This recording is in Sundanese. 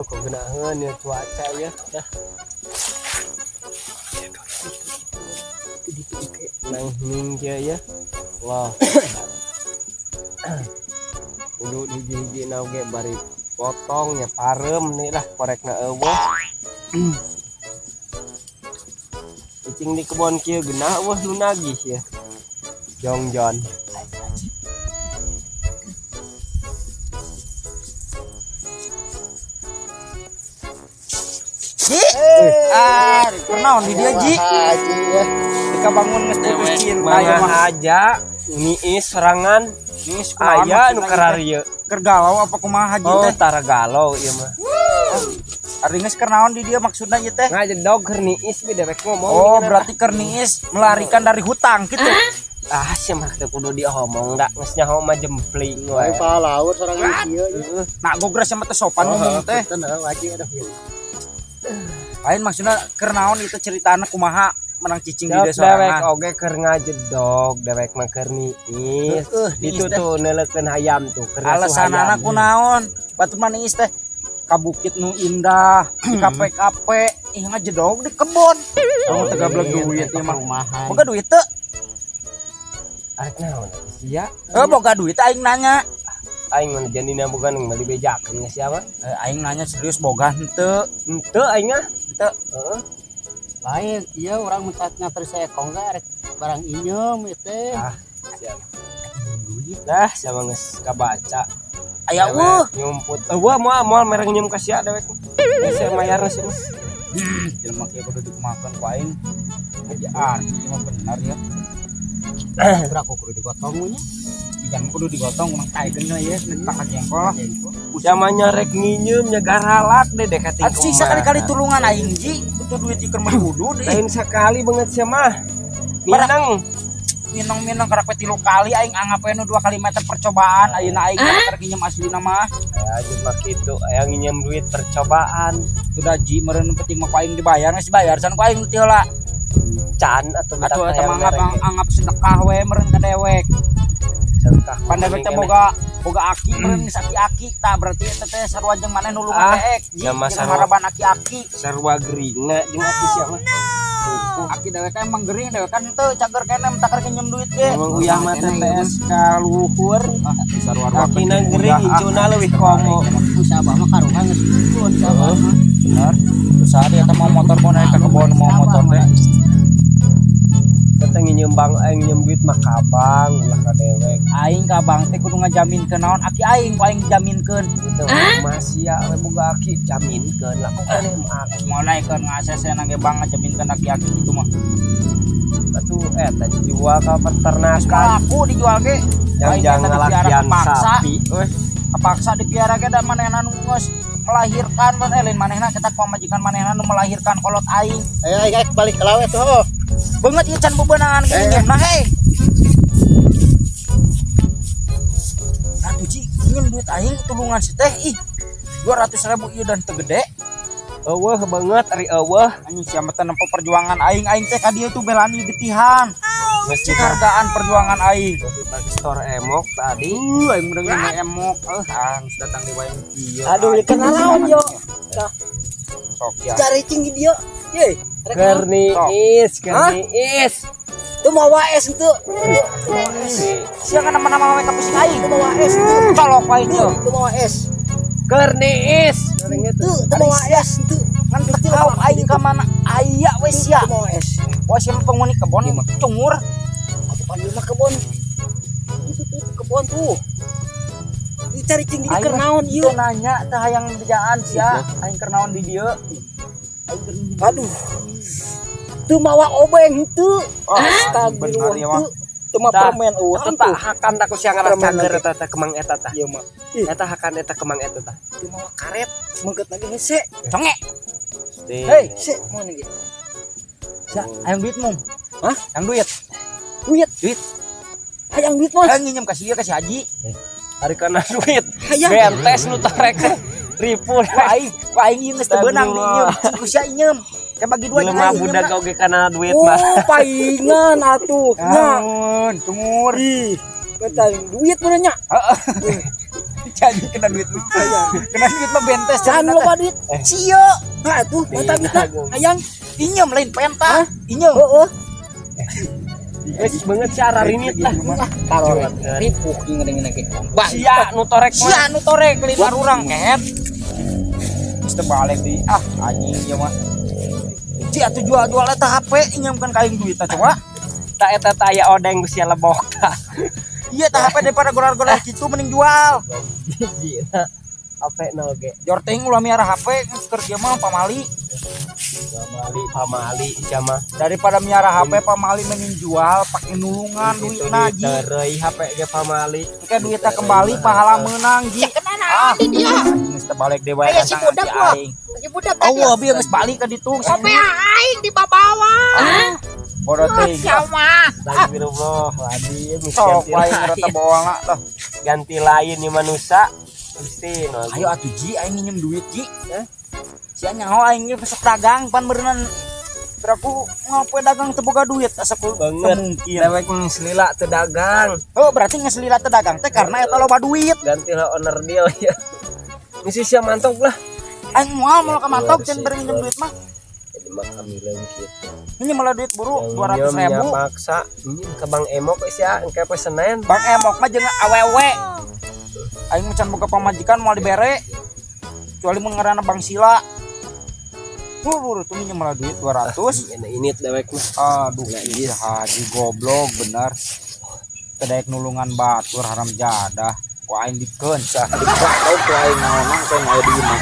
Kok geunaheun ya cuaca ya. Dah. Nang hening kieu ya. Wah. Kudu hiji-hiji na oge bari potong ya parem nih lah korekna eueuh. Cicing di kebon kieu geunah eueuh nu nagih ya. Jongjon. Ji. Ah, kunaon di dia Ji? Haji ya. Dika bangun geus putus cinta ya mah. Aja niis serangan Geus kunaon aya nu maksudna ieu teh? kararieu. Keur galau apa kumaha Haji Oh, teh? tara galau ieu mah. Ari geus keur naon di dia maksudna ieu teh? Ngajedog keur niis bi dewek ngomong. Oh, berarti keur niis melarikan dari hutang gitu. Ah, sia mah teu kudu diomong da geus nyaho mah jempling wae. Aing palaur sorangan kieu. Heeh. Nah, gogres sama teh sopan ngomong teh. Punten heuh Haji aduh. Lain maksudna keur naon itu ceritana kumaha menang cicing di Dewek desa sorangan. Oge keur ngajedog, dewek mah keur niis. Heeh, Ditu niis teh. tuh neulekeun hayam tuh, keur ngasuh Alasanana hayam. kunaon? Batu mah niis teh ka bukit nu indah, di kafe-kafe, ih ngajedog di kebon. Kamu teu gablek duit ieu mah. Rumahan. Boga duit teu? Arek naon sia? Eh boga duit aing nanya. Aing mah janina bukan meuli bejakeun ka sia mah. Eh, aing nanya serius boga henteu. Henteu aing ah. Henteu. Heeh. Lain ieu urang minta nganter seekong ge arek barang inyeum ieu teh. Ah, sia. Duit dah sia mah geus kabaca. Aya eueuh. Nyumput. Eueuh moal moal mereng nyeum ka sia dewek. Geus sia mayarna sia mah. Jelema kieu kudu dikumahakeun ku aing. Haji Ardi mah bener ya. Urang kudu digotong nya. Ikan kudu digotong urang taekeun we ya, tangkat jengkol lah. Sia mah nyarek nginyeum nya garalak deh dek kating Atuh sih sakali-kali tulungan aing ji, butuh duit ieu keur meuli udud ih. Lain sekali banget sia mah. Minang. Minang-minang karak we 3 kali aing anggap we nu 2 kali meter percobaan ayeuna aing keur nginyeum aslina mah. Aya mah kitu, aya nginyeum duit percobaan. Sudah ji meureun penting mah ku aing dibayar geus dibayar can ku aing nu ti heula. Can atuh minta Atuh eta hayang mah anggap mereng. anggap sedekah we meureun ka dewek. Sedekah. Pan dewek teh boga aki meureun geus aki-aki tah berarti eta teh sarua jeung maneh nulungan Ah, dewek. Ji ya mah jeung sarua. harapan aki-aki. Sarua geringna jeung aki sia mah. Aki dewek teh emang gering dewek kan henteu cager keneh tah keur nginyeum duit ge. Emang uyah mah TTS ka luhur. Ah, sarua-rua Akina gering incuna leuwih komo. Geus abah mah karuhan geus turun abah mah. Bener. Terus ada eta mau motor mau naik ke kebon mau motor teh. Teh nginyeum bang aing nginyeum duit mah ka bang ulah ka dewek. Aing ka bang teh kudu ngajaminkeun naon aki aing ku aing jaminkeun. Gitu. Masih ya we boga aki jaminkeun lah kok keneh mah aki. Mau naikkeun nga-ACC na ge bang ngajaminkeun aki-aki gitu mah. Atuh eta dijual ka peternakan. Laku dijual ge. Yang Aing jangan eta dipiara ngalakian kepaksa. sapi euy. Kepaksa dipiara ge da manehna nu geus melahirkan mun lain manehna kita pamajikan manehna nu melahirkan kolot aing. Ayo aing aing balik ke lawe tuh. Oh. Beungeut ieu can bebenangan ge nginyeum nah hei. Atuh Ji, nginyeum duit aing tulungan si teh ih. 200.000 ieu dan teu gede. Eueuh beungeut ari eueuh. Anjing sia mah teh nempo perjuangan aing, aing teh ka dieu tuh belaan ieu getihan. Geus Penghargaan perjuangan aing. dibagi store emok tadi. Aing udah nginyeum emok. Geus datang di wayang kieu. Aduh, ieu kenalan yo. Sok ya. Cari cing di dieu. Ye. Keur niis, keur niis. Teu mawa es henteu. Teu mawa es. Sia kan nama-nama we ka pusing aing. Teu mawa es henteu. Colok wae ieu. Teu mawa es. Keur niis. Teu teu mawa es henteu. Ngan teu aing ka mana aya we sia. Teu mawa es. Wah sia mah penghuni kebon cungur. Atuh pan ieu mah kebon. Itu tuh kebon tuh. Dicari cing di dieu keur naon ieu? Teu nanya teh hayang bejaan sia, aing keur naon di dieu. Aduh. Teu mawa obeng henteu. Oh, Astagfirullah. bener ieu mah. Teu teu mah Tah, permen eueuh Eta tah hakan tak ku sia ngaras Permen cager lagi. eta teh kemang eta tah. Ieu mah. Eta hakan eta kemang eta tah. Teu mawa karet, mengket lagi hese. Conge. Hei, se mana ge? Sia, hayang duit mung. Hah? Hayang duit. Duit. Duit. Hayang duit mah. Hayang nginyeum ka sia ka si Haji. Ari kana duit. Hayang. Bentes nu torek teh. Ripu. Wah aing ieu geus teu beunang diinyeum. Ku sia inyeum. Kayak bagi dua jeung Jelema aing budak inyeum. oge kana duit Oh, mah. paingan atuh. Nya. Naon, cungur. Ih, betah duit meureun nya. Heeh. Janji kena duit. Kena duit mah bentes. Jangan loba duit. Sia. Nah atuh, mata duitna. Hayang. Injem lain penta. Injem. Heeh. Geus banget si ararinit lah. Taruh ripuh ngeuning ge. Bang. Sia nu torek mah. Sia nu torek lima urang kehet. Geus teu balik di ah anjing ieu mah. Ci atuh jual-jual eta HP injemkeun ka aing duitna coba. Tak eta teh aya odeng geus sia lebok tah. Iya tah HP daripada golar-golar gitu mending jual. Hiji na. HP na oge. Jor teuing ulah miara HP keur kieu mah pamali. Pamali pamali sia mah. Daripada miara HP pamali mending jual pakai nulungan Itu duitna ji. ditereuy HP ge pamali. Engke duitna kembali pahala menang ji. Kena Ah, di dia. anjing geus teu balik deui wae Aya si datang budak si gua. aing. Si budak tadi. Allah bieu geus balik ka ditu. Sampai aing dibawa. Bodoh teuing. Siapa? Astagfirullahaladzim. Sok Ganti wae lain. ngerata bolna lah. Ganti lain nih manusia. Gusti, no. Ayo atuh ji aing nginjem duit ji. Hah? Sia nyaho aing ge besok dagang pan meureunnan Beraku ngapain dagang teu boga duit asa ku Banget. teu mungkin. Dewek geus lila teu dagang. Oh berarti geus lila teu dagang teh karena eta loba duit. Ganti lah owner deal ya. Misi sia mantok lah. Aing moal moal ka mantok can beri minjem duit mah. Jadi mah kami leungkit. Ini malah duit buru 200 ribu. Paksa. Ini ke Bang Emok sia engke poe Senin. Bang Emok mah jeung awewe. Aing mah can boga pamajikan moal dibere. Kecuali mun ngaranna Bang Sila. Buru buru tuh minjem malah duit 200. Ini ini dewek mah. Aduh, iya haji goblok bener. Teu daek nulungan batur haram jadah. Ku aing dikeun sah. Dibak ku aing naonan teh aya di imah.